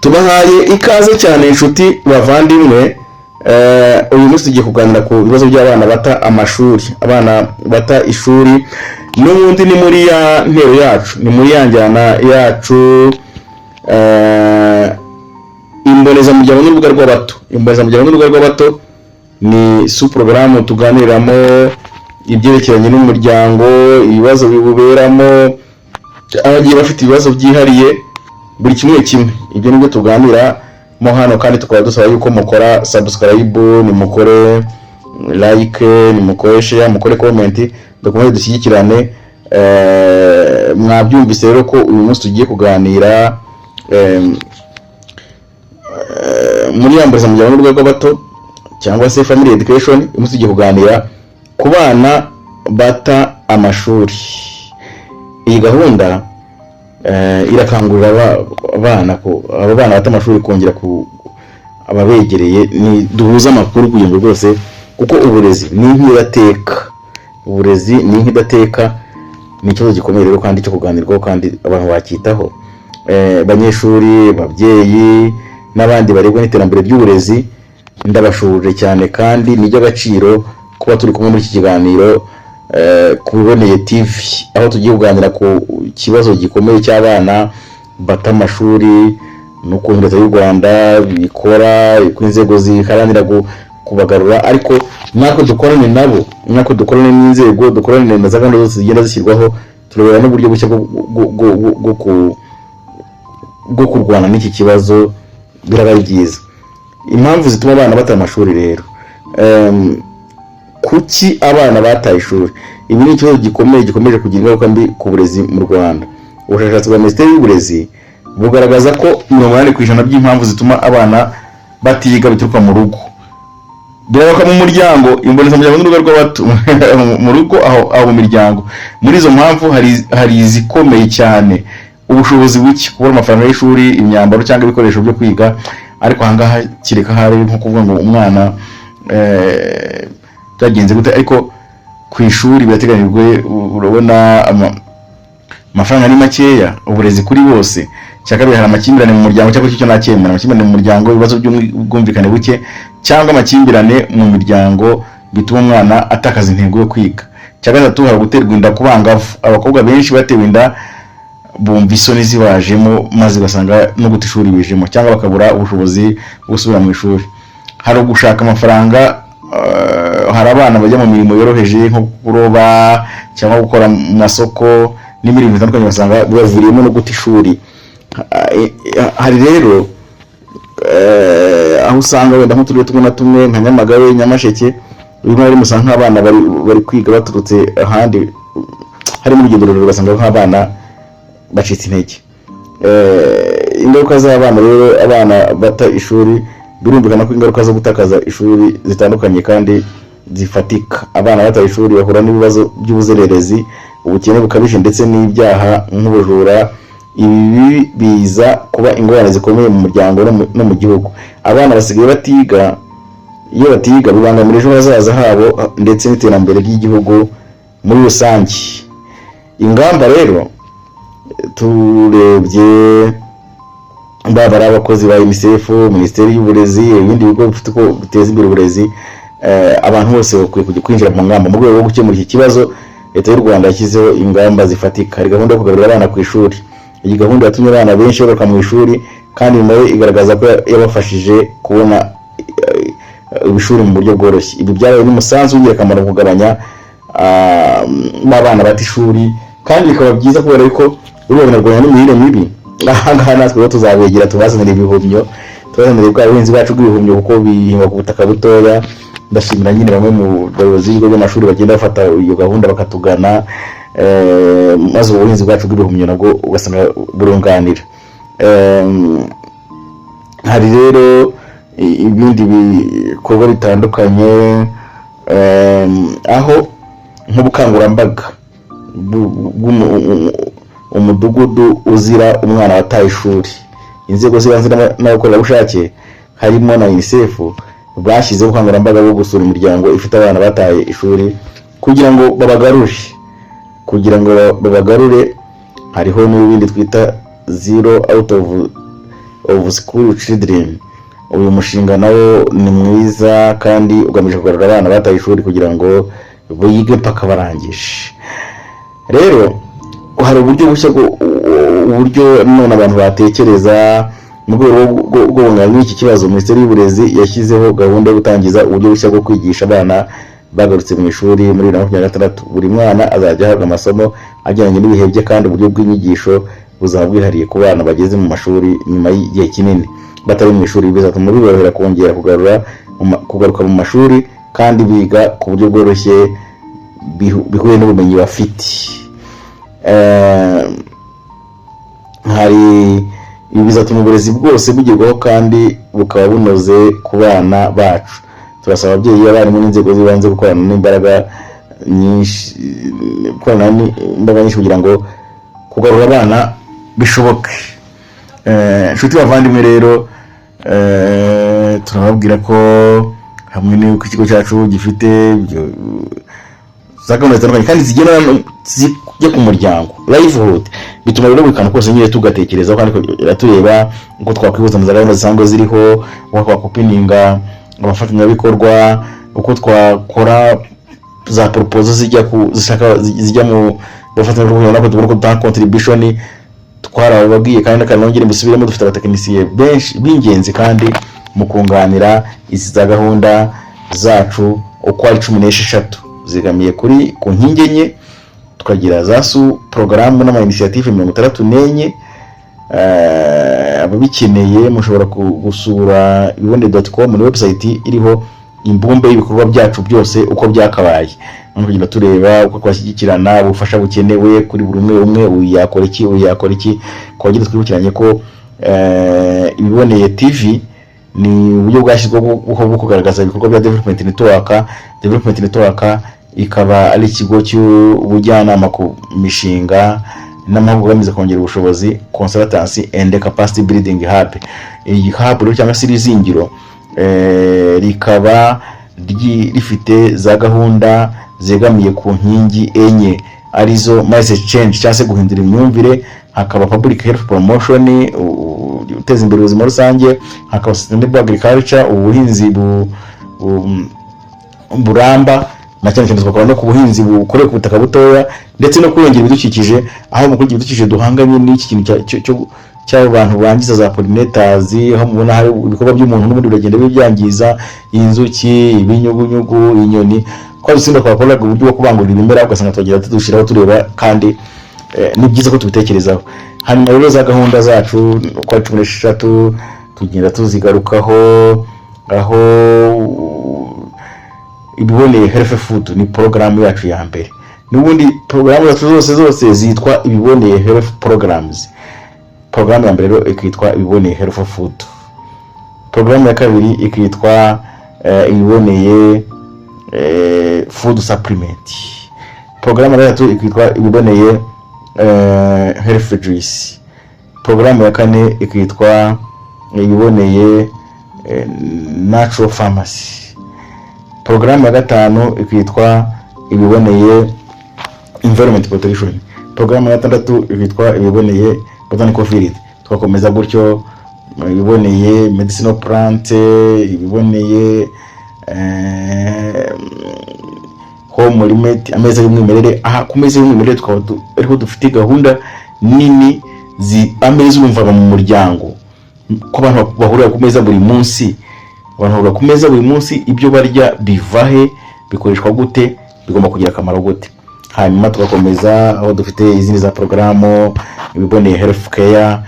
Tubahaye ikaze cyane, inshuti bavandimwe. Uyu munsi tugiye kuganira ku bibazo by'abana bata amashuri, abana bata ishuri. N'ubundi ni muri ya ntero yacu, ni muri ya njyana yacu, imbonezamuryango n'urubuga rw'abato. Imbonezamuryango n'urubuga rw'abato ni sous porogaramu tuganiramo ibyerekeranye n'umuryango, ibibazo biwuberamo, abagiye bafite ibibazo byihariye, buri kimwe kimwe. Ibyo nibyo tuganiramo hano, kandi tukaba dusaba yuko mukora subscribe, nimukore like, nimukore share, mukore comment, dukomeze dushyigikirane. Mwabyumvise rero ko uyu munsi tugiye kuganira muri ya mbonezamuryango n'urubuga rw'abato cyangwa se family education. Uyu munsi tugiye kuganira ku bana bata amashuri. Iyi gahunda irakangurira abana abo bana bata amashuri kongera ku ababegereye, ni duhuze amakuru kugira ngo rwose, kuko uburezi ni inkidateka, uburezi ni inkidateka. Ni ikibazo gikomeye rero kandi cyo kuganirwaho, kandi abantu bacyitaho. Banyeshuri, ababyeyi n'abandi barebwa n'iterambere ry'uburezi, ndabashuje cyane kandi ni iby'agaciro kuba turi kumwe muri iki kiganiro ku Biboneye TV, aho tugiye kuganira ku kibazo gikomeye cy'abana bata amashuri n'ukuntu Leta y'u Rwanda bikora, uko inzego ziharanira kubagarura, ariko natwe dukorane nabo, natwe dukorane n'inzego, dukorane na za gahunda zose zigenda zishyirwaho, turebera n'uburyo bushya bwo kurwana n'iki kibazo. Biraba ari byiza. Impamvu zituma abana bata amashuri rero, kuki abana bataye ishuri? Ibi ni ikibazo gikomeye gikomeje kugira ingaruka mbi ku burezi mu Rwanda. Ubushakashatsi bwa Minisiteri y'Uburezi bugaragaza ko 80% by'impamvu zituma abana batiga bituruka mu rugo, biragaruka mu muryango, imbonezamuryango n'urugo rw'abato, mu rugo, aho mu miryango. Muri izo mpamvu hari izikomeye cyane: ubushobozi buke, kubura amafaranga y'ishuri, imyambaro cyangwa ibikoresho byo kwiga. Ariko ahangaha kereka hari nko kuvuga ngo umwana byagenze gute, ariko ku ishuri birateganyijwe. Urabona amafaranga ni makeya, uburezi kuri bose. Icya kabiri, hari amakimbirane mu muryango, cyangwa icyo nacyemera, amakimbirane mu muryango, ibibazo by'ubwumvikane buke cyangwa amakimbirane mu miryango bituma umwana atakaza intego yo kwiga. Icya gatatu, hari guterwa inda ku bangavu. Abakobwa benshi batewe inda bumva isoni zibajemo, maze ugasanga no guta ishuri bijemo, cyangwa bakabura ubushobozi bwo gusubira mu ishuri. Hari ugushaka amafaranga, hari abana bajya mu mirimo yoroheje nko kuroba cyangwa gukora mu masoko n'imirimo itandukanye, ugasanga bibaviriyemo no guta ishuri. Hari rero aho usanga wenda nk'uturere tumwe na tumwe nka Nyamagabe, Nyamasheke, rimwe na rimwe usanga nk'abana bari kwiga baturutse ahandi, harimo urugendo rurerure, ugasanga nk'abana bacitse intege. Ingaruka z'abana rero, abana bata ishuri, birumvikana ko ingaruka zo gutakaza ishuri zitandukanye kandi zifatika. Abana bataye ishuri bahura n'ibibazo by'ubuzererezi, ubukene bukabije ndetse n'ibyaha nk'ubujura. Ibi biza kuba ingorane zikomeye mu muryango no mu gihugu. Abana basigaye batiga, iyo batiga bibangamira ejo hazaza habo ndetse n'iterambere ry'igihugu muri rusange. Ingamba rero, turebye baba ari abakozi ba UNICEF, Minisiteri y'Uburezi, ibindi bigo bifite uko biteza imbere uburezi, abantu bose bakwiye kujya kwinjira mu ngamba mu rwego rwo gukemura iki kibazo. Leta y'u Rwanda yashyizeho ingamba zifatika. Hari gahunda yo kugaburira abana ku ishuri. Iyi gahunda yatumye abana benshi bagaruka mu ishuri, kandi imibare igaragaza ko yabafashije kubona ishuri mu buryo bworoshye. Ibi byabaye n'umusanzu w'ingirakamaro mu kugabanya n'abana bata ishuri, kandi bikaba byiza kubera ko buriya binarwanya n'imirire mibi. Aha ngaha natwe rero tuzabegera, tubazanire ibihumyo, tubazanire bwa buhinzi bwacu bw'ibihumyo, kuko bihingwa ku butaka butoya. Ndashimira nyine bamwe mu bayobozi b'ibigo by'amashuri bagenda bafata iyo gahunda bakatugana, maze ubuhinzi bwacu bw'ibihumyo nabwo ugasanga burunganira. Hari rero ibindi bikorwa bitandukanye, aho nk'ubukangurambaga umudugudu uzira umwana wataye ishuri. Inzego z'ibanze n'abakorerabushake harimo na UNICEF bashyizeho ubukangurambaga bwo gusura imiryango ifite abana bataye ishuri kugira ngo babagarure, kugira ngo babagarure. Hariho n'ibindi twita zero out of of School Children. Uyu mushinga nawo ni mwiza kandi ugamije kugarura abana bataye ishuri kugira ngo bige mpaka barangije. Rero hari uburyo bushya uburyo none abantu batekereza mu rwego rwo guhangana n'iki kibazo. Minisiteri y'Uburezi yashyizeho gahunda yo gutangiza uburyo bushya bwo kwigisha abana bagarutse mu ishuri muri 2026. Buri mwana azajya ahabwa amasomo ajyanye n'ibihe bye, kandi uburyo bw'inyigisho buzaba bwihariye ku bana bageze mu mashuri nyuma y'igihe kinini batari mu ishuri. Bizatuma biborohera kongera kugaruka mu mashuri kandi biga ku buryo bworoshye bihuye n'ubumenyi bafite. Hari ibi bizatuma uburezi bwose bugerwaho kandi bukaba bunoze ku bana bacu. Turasaba ababyeyi, abarimu n'inzego z'ibanze gukorana n'imbaraga nyinshi kugira ngo kugarura abana bishoboke. Inshuti bavandimwe rero, turababwira ko hamwe n'uko ikigo cyacu gifite za gahunda zitandukanye kandi zigenda zijya ku muryango livelihood, bituma rero buri kantu kose nyine tugatekerezaho kandi tukagenda tureba uko twakwihuza na za gahunda zisanzwe ziriho, uko twakopininga abafatanyabikorwa, uko twakora za proposal zijya ku zishaka zijya mu bafatanyabikorwa, kugira ngo tubone uko dutanga contribution. Twarababwiye kandi akanongera mbisubiremo, dufite abatekinisiye benshi b'ingenzi kandi mu kunganira izi za gahunda zacu uko ari 16 zigamiye ku nkingi enye, tukagira za sous porogaramu n'ama initiative 64. Ababikeneye mushobora gusura ibiboneye.com, ni website iriho imbumbe y'ibikorwa byacu byose uko byakabaye, no kugenda tureba uko twashyigikirana, ubufasha bukenewe kuri buri umwe umwe, uyu yakora iki, uyu yakora iki. Twongere twibukiranye ko Ibiboneye TV ni uburyo bwashyizweho bwo kugaragaza ibikorwa bya Development Network. Development Network ikaba ari ikigo cy'ubujyanama ku mishinga n'amahugurwa agamije kongera ubushobozi, consultancy and capacity building hub. Iyi hub rero cyangwa se iri zingiro rikaba rifite za gahunda zegamiye ku nkingi enye, arizo mindset change cyangwa se guhindura imyumvire, hakaba public health promotion, guteza imbere ubuzima rusange, hakaba sustainable agriculture, ubuhinzi buramba, na cyane cyane tugakora no ku buhinzi bukorewe ku butaka butoya, ndetse no kurengera ibidukikije, aho mu kurengera ibidukikije duhanganye n'iki kintu cy'abo bantu bangiza za pollinators, aho mubona hari ibikorwa by'umuntu n'ubundi biragenda bibyangiza: inzuki, ibinyugunyugu, inyoni, kwa dusimba twakoraga uburyo bwo kubangurira ibimera, ugasanga twagira tudushyiraho tureba. Kandi ni byiza ko tubitekerezaho. Hanyuma rero za gahunda zacu uko ari 16 tugenda tuzigarukaho, aho Ibiboneye Health Food ni porogaramu yacu ya mbere. N'ubundi porogaramu zacu zose zose zitwa Ibiboneye Health Programs. Porogaramu ya mbere rero ikitwa Ibiboneye Health Food, porogaramu ya kabiri ikitwa Ibiboneye Food Supplement, porogaramu ya gatatu ikitwa Ibiboneye Health Juice, porogaramu ya kane ikitwa Ibiboneye Natural Pharmacy, porogaramu ya gatanu ikitwa Ibiboneye Environment Protection, porogaramu ya gatandatu ikitwa Ibiboneye Botanical Field. Tugakomeza gutyo: Ibiboneye Medicinal Plant, Ibiboneye Home Remedy, ameza y'umwimerere. Aha ku meza y'umwimerere tukaba ariho dufite gahunda nini ameza urumva mu muryango ko abantu bahurira ku meza buri munsi. Abantu bahurira ku meza buri munsi, ibyo barya biva he, bikoreshwa gute, bigomba kugira akamaro gute? Hanyuma tugakomeza aho dufite izindi za porogaramu, Ibiboneye Health Care.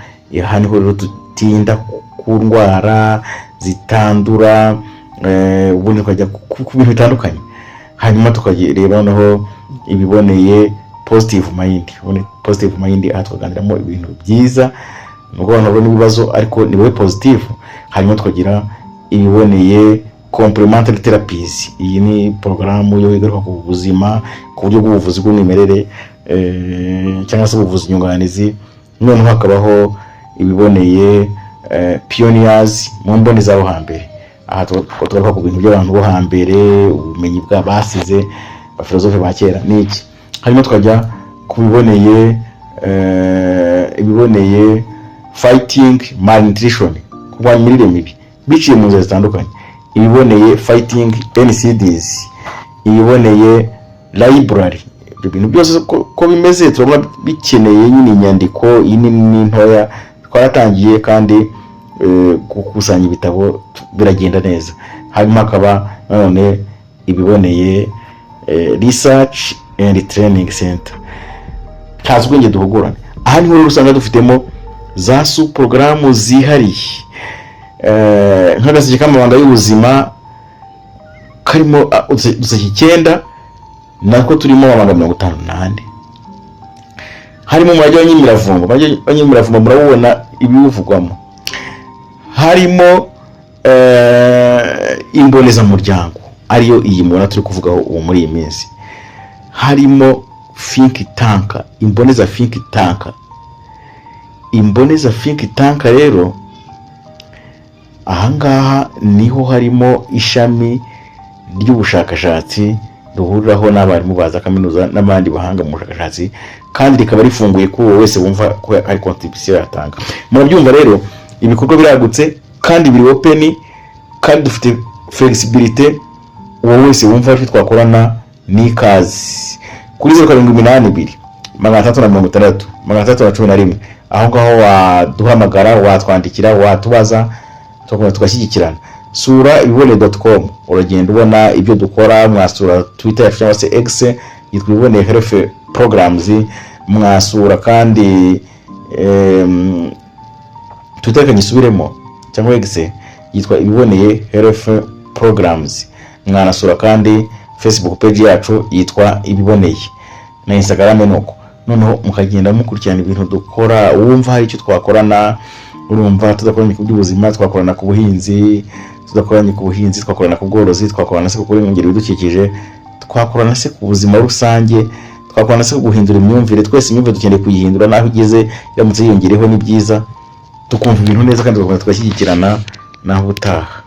Aha niho rero dutinda ku ndwara zitandura, ubundi tukajya ku bintu bitandukanye. Hanyuma tukareba noneho Ibiboneye Positive Mind. Ubundi Positive Mind aha tukaganiramo ibintu byiza, nubwo abantu babona ibibazo ariko ni wowe positive. Hanyuma tukagira Ibiboneye Complementary Therapies. Iyi ni porogaramu yo igaruka ku buzima ku buryo bw'ubuvuzi bw'umwimerere, cyangwa se ubuvuzi nyunganizi. Noneho hakabaho Ibiboneye Pioneers, mu mboni z'abo hambere. Aha tugaruka ku bintu by'abantu bo hambere, ubumenyi bw'abasize, abafilozofe ba kera n'iki. Hanyuma tukajya ku biboneye, Ibiboneye Fighting malnutrition, kurwanya imirire mibi biciye mu nzira zitandukanye, Ibiboneye fighting NCDs, Ibiboneye library. Ibyo bintu byose ko bimeze, turabona bikeneye nyine inyandiko inini n'intoya. Twaratangiye kandi gukusanya ibitabo biragenda neza. Hanyuma hakaba nanone Ibiboneye Research and Training Center, kazi ubwenge duhugurane. Aha niho rero usanga dufitemo za sous porogaramu zihariye, nk'agaseke k'amabanga y'ubuzima karimo uduseke 9, nako turimo amabanga 54. Harimo umurage wa Nyimiravumba. Umurage wa Nyimiravumba murawubona ibiwuvugwamo. Harimo imbonezamuryango, ariyo iyi mubona turi kuvugaho ubu muri iyi minsi. Harimo think tank, Imboneza think tank. Imboneza think tank rero, ahangaha niho harimo ishami ry'ubushakashatsi duhuriraho n'abarimu ba za kaminuza n'abandi bahanga mu bushakashatsi, kandi rikaba rifunguye kuri uwo wese wumva ko hari contribution yatanga. Murabyumva rero, ibikorwa biragutse kandi biri open, kandi dufite flexibility. Uwo wese wumva icyo twakorana n'ikaze kuri 0782 660 611. Aho ngaho waduhamagara, watwandikira, watubaza, tugakomeza tugashyigikirana. Sura ibiboneye.com, uragenda ubona ibyo dukora. Mwasura Twitter yacu cyangwa se X, yitwa Ibiboneye Health Programs. Mwasura kandi Twitter, reka nyisubiremo, cyangwa X yitwa Ibiboneye Health Programs. Mwanasura kandi Facebook page yacu yitwa Ibiboneye, na Instagram nuko. Noneho mukagenda mukurikirana ibintu dukora. Wumva hari icyo twakorana, urumva tudakoranye ku by'ubuzima twakorana ku buhinzi, tudakoranye ku buhinzi twakorana ku bworozi, twakorana se ku kurengera ibidukikije, twakorana se ku buzima rusange, twakorana se ku guhindura imyumvire. Twese imyumvire dukeneye kuyihindura, n'aho igeze iramutse yiyongereho ni byiza, tukumva ibintu neza kandi tugakomeza tugashyigikirana. Naho ubutaha.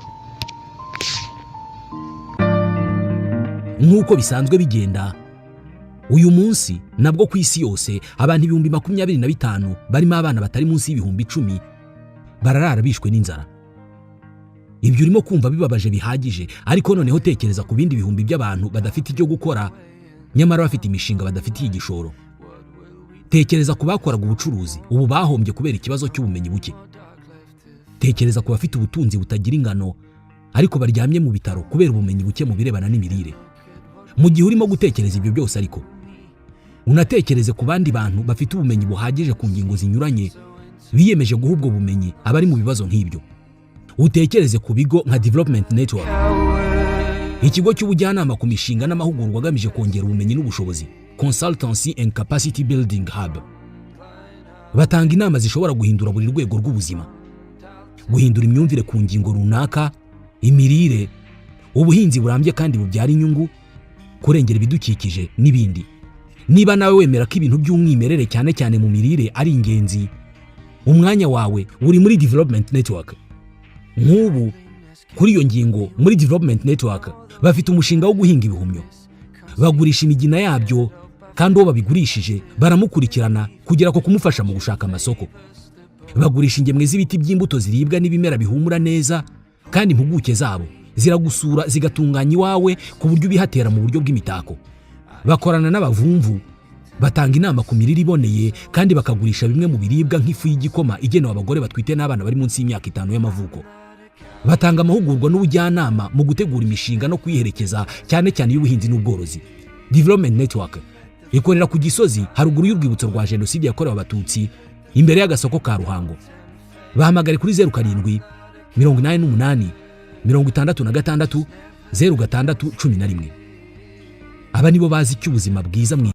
Nk'uko bisanzwe bigenda, uyu munsi nabwo ku isi yose abantu 25,000 barimo abana batari munsi y'10,000 bararara bishwe n'inzara. Ibyo urimo kumva bibabaje bihagije, ariko noneho tekereza ku bindi bihumbi by'abantu badafite icyo gukora nyamara bafite imishinga badafitiye igishoro. Tekereza ku bakoraga ubucuruzi ubu bahombye kubera ikibazo cy'ubumenyi buke. Tekereza ku bafite ubutunzi butagira ingano ariko baryamye mu bitaro kubera ubumenyi buke mu birebana n'imirire. Mu gihe urimo gutekereza ibyo byose ariko, unatekereze ku bandi bantu bafite ubumenyi buhagije ku ngingo zinyuranye, biyemeje guha ubwo bumenyi abari mu bibazo nk'ibyo. Utekereze ku bigo nka Development Network, ikigo cy'ubujyanama ku mishinga n'amahugurwa agamije kongera ubumenyi n'ubushobozi, Consultancy and Capacity Building Hub. Batanga inama zishobora guhindura buri rwego rw'ubuzima, guhindura imyumvire ku ngingo runaka, imirire, ubuhinzi burambye kandi bubyara inyungu, kurengera ibidukikije n'ibindi. Niba nawe wemera ko ibintu by'umwimerere, cyane cyane mu mirire, ari ingenzi, umwanya wawe uri muri Development Network. Nk'ubu kuri iyo ngingo, muri Development Network bafite umushinga wo guhinga ibihumyo, bagurisha imigina yabyo, kandi uwo babigurishije baramukurikirana kugera ku kumufasha mu gushaka amasoko. Bagurisha ingemwe z'ibiti by'imbuto ziribwa n'ibimera bihumura neza, kandi impuguke zabo ziragusura zigatunganya iwawe ku buryo ubihatera mu buryo bw'imitako. Bakorana n'abavumvu, batanga inama ku mirire iboneye, kandi bakagurisha bimwe mu biribwa nk'ifu y'igikoma igenewe abagore batwite n'abana bari munsi y'imyaka 5 y'amavuko. Batanga amahugurwa n'ubujyanama mu gutegura imishinga no kuyiherekeza, cyane cyane iy'ubuhinzi n'ubworozi. Development Network ikorera ku Gisozi, haruguru y'urwibutso rwa Jenoside yakorewe Abatutsi, imbere y'agasoko ka Ruhango. Bahamagare kuri 0788 66 06 11. Aba nibo bazi icyo ubuzima bwiza mu